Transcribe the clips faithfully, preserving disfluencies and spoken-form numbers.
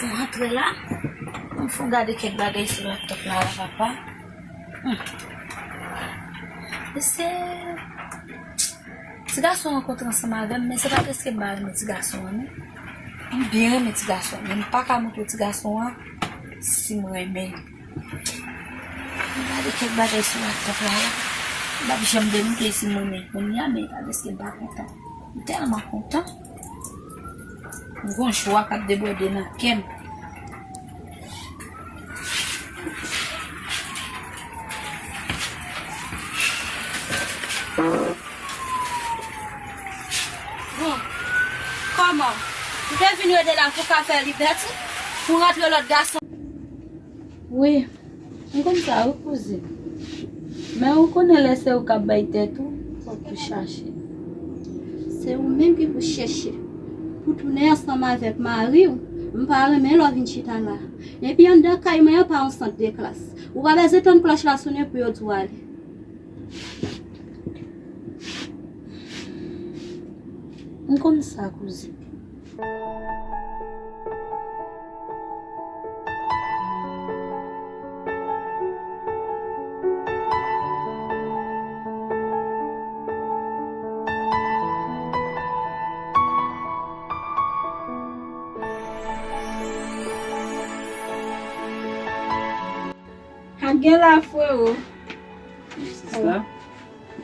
M rantre la, m fon gade kèk bagay sou laptop la, la, papa. Hmm. Mesye, ti gason an rankontre ansanm avè m, men se pa paske m pa renmen ti gason an, non. M byen renmen ti gason an, men m pa ka montre ti gason an si m renmen l. M gade kèk bagay sou laptop la, la. M p ap janm demontre si m renmen l kounye a, men pa paske m pa kontan. M tèlman kontan. M gon jwa k ap debòde nan kè m. Bon, kòman? Ou te vin rete la pou ka fè libète? Pou rantre lòt gason? Wi, m konn sa wi kouzin. Men ou konnen lè se ou k ap bay tèt ou, fòk ou chache. Se ou menm ki pou chèche. Pou tounen ansanm avèk mari w, m pa renmen lè w vin chita la. Epi anndan kay mwen an pa yon sant de klas. Ou pa bezwen tann klòch la sonnen pou yo di w ale. M konn sa, kouzin. Ak gen la, frero. Sista?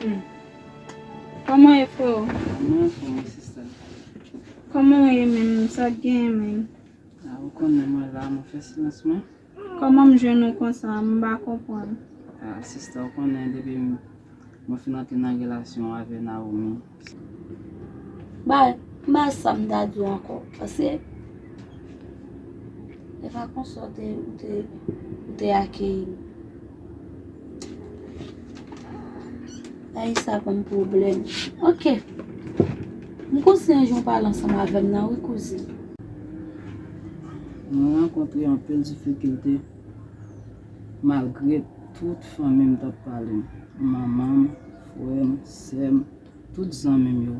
Hmm. Kòman ye, frero? Mwen anfòm, wi, sista. Kòman w ye menm? Sa k genyen menm? A, ou konnen mwen la, mwen fè silans mwen. Kòman m jwenn ou konsa? M pa konprann. A, sista, ou konnen depi m, mwen fin antre nan relasyon avè Naomi. Ba, m pa sa m ta di w ankò, paske e pa konsa w te, ou te, ou te akeyi m. Ay, sa ban m pwoblèm. Ok. M konsyan jan w pale ansanm avè m nan, wi, kouzin. Mwen rankontre anpil difikilte, malgre tout fanmi m t ap pale m. Manman m, frè m, sè m, tout zanmi m yo.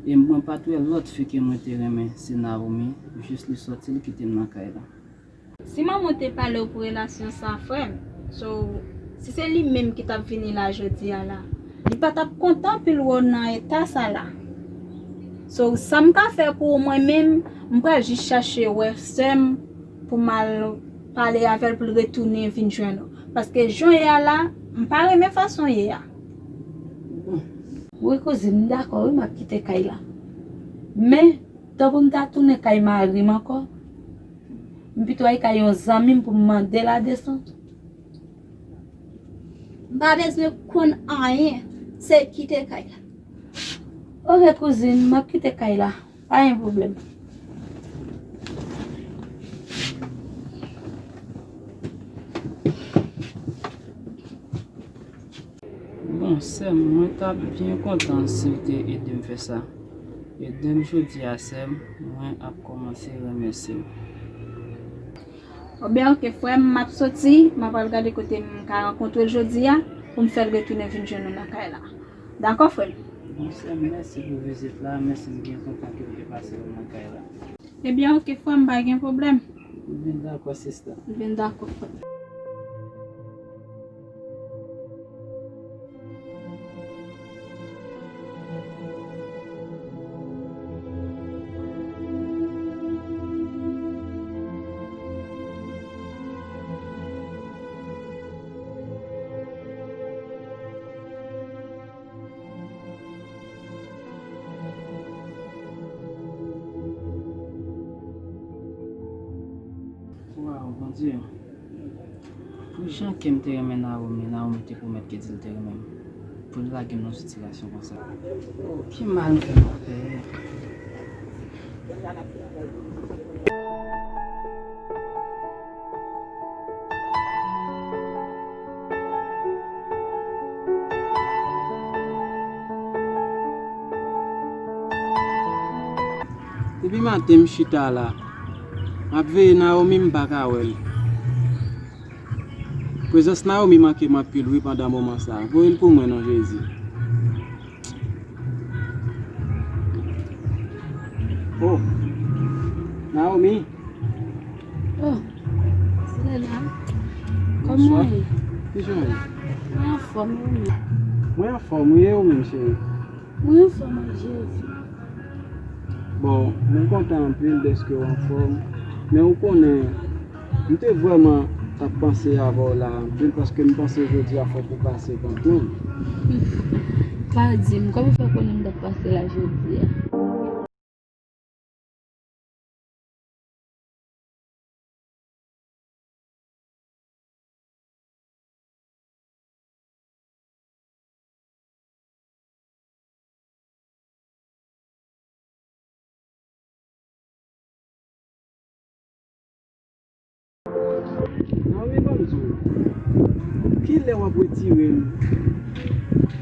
E mwen pa t wè lòt fi ke mwen te renmen, se Naomi, jis li sòti, li kite m nan kay la. Si manman w te pale w pou relasyon sa, frè m, so, si se li menm ki t ap vini la jodi a la, li pa t ap kontan pou l wè w nan eta sa la. So, sa m ka fè pou ou, mwen menm, m pral jis chache wè sè m pou m al pale avè l pou l retounen vin jwenn ou. Paske jan w ye a la, m pa renmen fason w ye a. Wi, kouzin, m dakò, wi, m ap kite kay la. Men, tanpri m ta tounen kay mari m ankò. M pito al kay yon zanmi m pou m mande l a desann. M pa bezwen konn anyen, se kite kay la. Ok, kouzin, m ap kite kay la. Pa gen pwoblèm. Bon, sè m, mwen t ap byen kontan si w te ede m fè sa. Ede m jodi a, sè m, mwen ap kòmanse remèsye w. Bon, ben, ok, frè m, m ap soti, m ap al gade kote m ka rankontre l jodi a, pou m fè l retounen vin jwenn nou nan kay la. Dakò, frè m? Bon, sè m, mèsi pou vizit la, mèsi, m byen kontan ke w te pase nan kay la. Ebyen, ok, frè m, pa gen pwoblèm. Ebyen, dakò, sista. Ebyen, dakò, frè m. Waw, Bondye. Pou jan ke m te renmen Naomi, Naomi te pwomèt ke di l te renmen m. Pou l lage m nan sitiyasyon konsa. Oh, ki mal m fè m fè. Depi maten m chita la, m ap veye Naomi, m pa ka wè l. Prezans Naomi manke m anpil wi pandan moman sa. Voye l pou mwen non Jezi. Oh, Naomi. Bonswa. Kijan w ye? Mwen anfòm, e ou menm? Mwen anfòm, wi, e ou menm, cheri? Mwen anfòm ak Jezi. Bon, mwen kontan anpil dèske w anfòm. Men ou konnen, m te vrèman t ap panse avè w la anpil, paske m panse jodi a fòk ou pase kot mwen. Pa di m, kòman w fè konnen m t ap pase la jodi a? Naomi, ban m di w, kilè w ap retire m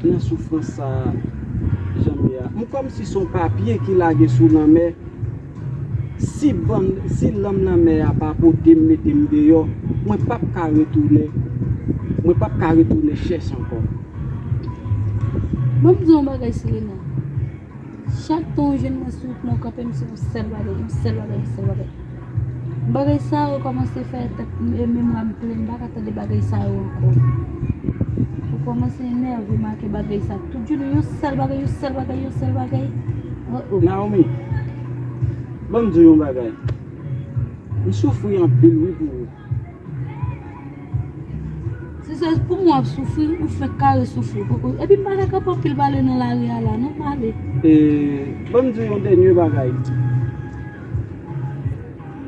nan soufrans sa a, jan m ye a? M kòmsi se yon papye ki lage sou lanmè. Si bann, si lanm lanmè a pa pote m, mete m deyò, mwen p ap ka retounen, mwen p ap ka retounen chèche ankò. Ban m di w yon bagay, Selena. Chak tan w jwenn mwen sou wout mwen, w kanpe m se yon sèl bagay, yon sèl bagay, yon sèl bagay. Bagay sa yo kòmanse fè tèt, e, memwa m plen, m pa ka tande bagay sa yo ankò. Ou kòmanse enève m ak bagay sa. Tout jounen yon sèl bagay, yon sèl bagay, yon sèl bagay. Oh, oh. Naomi, ban m di w yon bagay. M soufri anpil wi pou ou. Si se pou mwen w ap soufri, ou fenk kare soufri. Poko, epi m pa ka kanpe anpil pale nan lari a la, non, pale. E, ban m di w yon dènye bagay.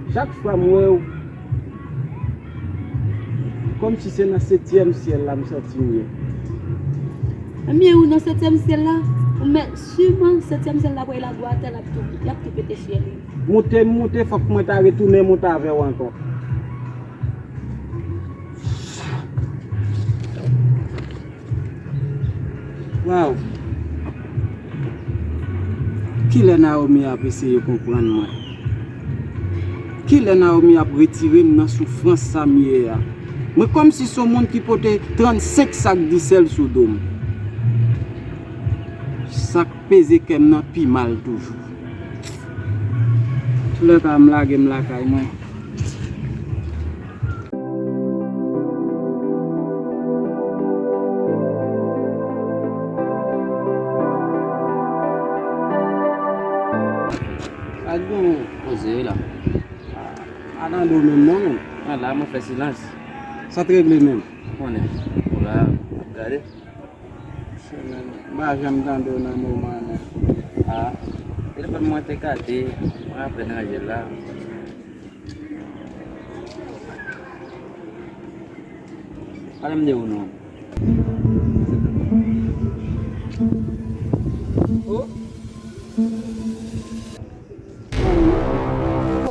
Chak fwa m wè w, kòmsi se nan setyèm syèl la m santi m ye. Ebyen, ou nan setyèm syèl la, ou mèt siman setyèm syèl la, pou lage w atè, l ap tou, y ap tou pete fyèl ou. Moute m moute, fòk mwen ta retounen monte avè w ankò. Waw! Kilè Naomi ap eseye konprann mwen? Kilè Naomi ap retire m nan soufrans sa m ye a? Mwen kòmsi se yon moun ki pote trannsenk sak disèl sou do m. Sa k peze kè m nan pi mal toujou. Toulèka, m lage m lakay mwen. Sa k genyen? Poze wi la. A, pa tande w menm non, menm. Mwen la, mwen fè silans. Sa t regle menm? Ou konnen. Ou la, ap gade. M pa janm tande w nan moman an menm. A, telefòn mwen te kate, mwen apèn ranje l la. Pale m de ou non. Oh.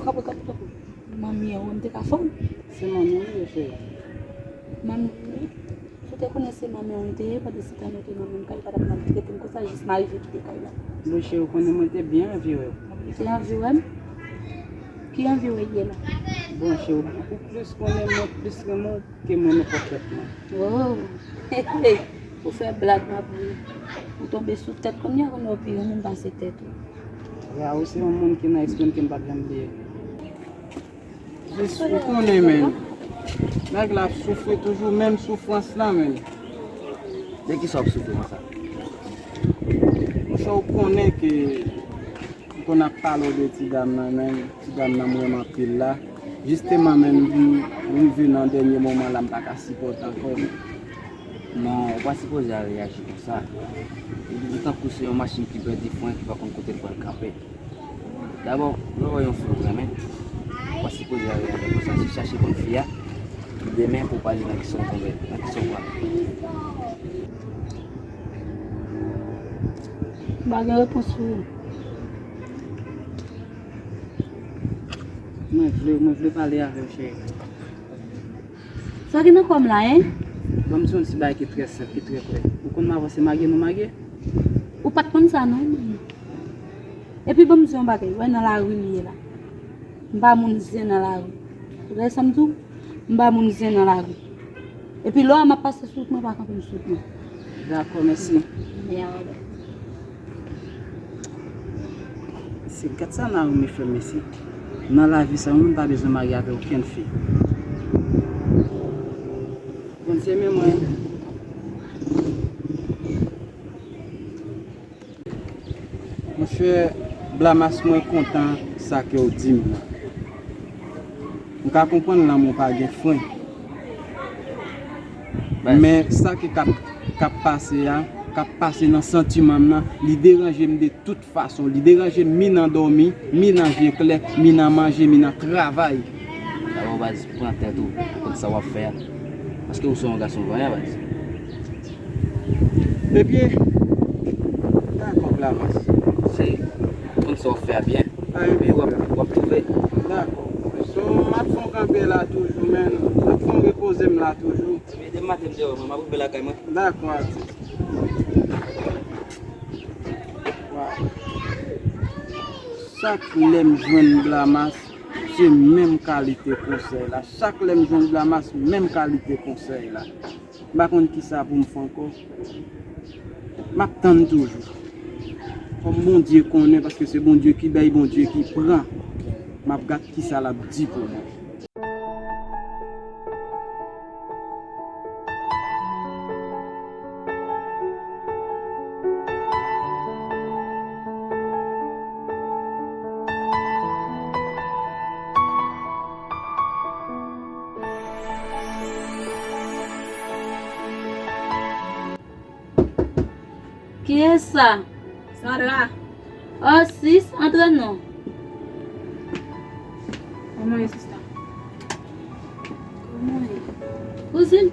Kanpe, kanpe, kanpe. Manmi an, ou te ka fè w? Se manmi an, wi, cheri. Manmi an, wi. Si w te konnen se manmi an ou te ye, pandan se tan nou te nan menm kay, ou pa t ap maltrete m konsa, jis m arive kite kay la. Bon, cheri, ou konnen mwen te byen anvi wè w. Ou te anvi wè m? Ki anvi wè ye la? Bon, cheri, ou plis konnen mwen plis renmen w ke mwen menm pòtrèt mwen. Oh! Ou fè blag, m ap ri. Ou tonbe sou tèt kounye a, kounye a ou pi renmen m pase tèt ou. Ya, ou se yon moun ki nan espri m ke m p ap janm bliye. Jis ou konnen, menn. Nèg la ap soufri toujou, menm soufrans lan, menn. De kisa w ap soufri konsa? Monchè, ou konnen ke m konn ap pale w de ti dam nan, menn. Ti dam nan m renmen anpil la. Jisteman, menn, m vin rive nan dènye moman la, m pa ka sipòte ankò, menn. Non, ou pa sipoze a reyaji konsa. Ou tankou se yon machin ki pèdi fren, ki pa konn kote l pral kanpe. Dabò, lè w wè yon fi w renmen, ou pa sipoze a reyaji konsa. Se chache bòn fi a, demen pou w pale nan kisa w tonbe, nan kisa w pran. M pa gen repons pou ou. Mwen vle, mwen vle pale avè w, cheri. Sa gen nan kò m la, en? Ban m di yon ti bagay ki trè senp, ki trè klè. Ou konn m avanse marye nou marye? Ou pa t konn sa, non? Epi ban m di yon bagay, wè nan lari m ye la. M pa moun zen nan lari. Ou tande sa m di w? M pa moun zen nan lari. Epi lè w wè m ap pase sou wout mwen, pa kanpe m sou wout mwen. Dakò, mèsi. Mèsi. Gad sa Naomi fè, mèsi. Nan lavi sa, yon moun pa bezwen marye avèk okenn fi. Se men mwen. Monchè, Blamas, mwen kontan sa ke w di m nan. M ka konprann lanmou pa gen fren. Men sa ki k ap, k ap pase a, k ap pase nan santiman m nan, li deranje m de tout fason. Li deranje m, mi nan dòmi, mi nan je klè, mi nan manje, mi nan travay. Dabò, baz, pran tèt ou, ou konn sa w ap fè a. Paske ou se yon gason vanyan, baz. Ebyen, dakò, Blamas. Se, ou konn sa w ap fè a byen. Epi w ap, w ap twouve. Dakò. So, m ap fè yon kanpe la toujou, men m ap fè yon repoze m la toujou. Mete m maten m deyò, mwen, m ap rive lakay mwen. Dakò, atis. Waw. Chak lè m jwenn Blamas, se menm kalite konsèy la. Chak lè m jwenn Blamas, menm kalite konsèy la. M pa konn kisa pou m fè ankò. M ap tann toujou. Kòm Bondye konnen, paske se Bondye ki bay, Bondye ki pran. M ap gad kisa l ap di pou mwen. Kiyès sa? Sandra. Oh, sis, antre non. Kòman ye, sista? Kòman ye? Kouzin,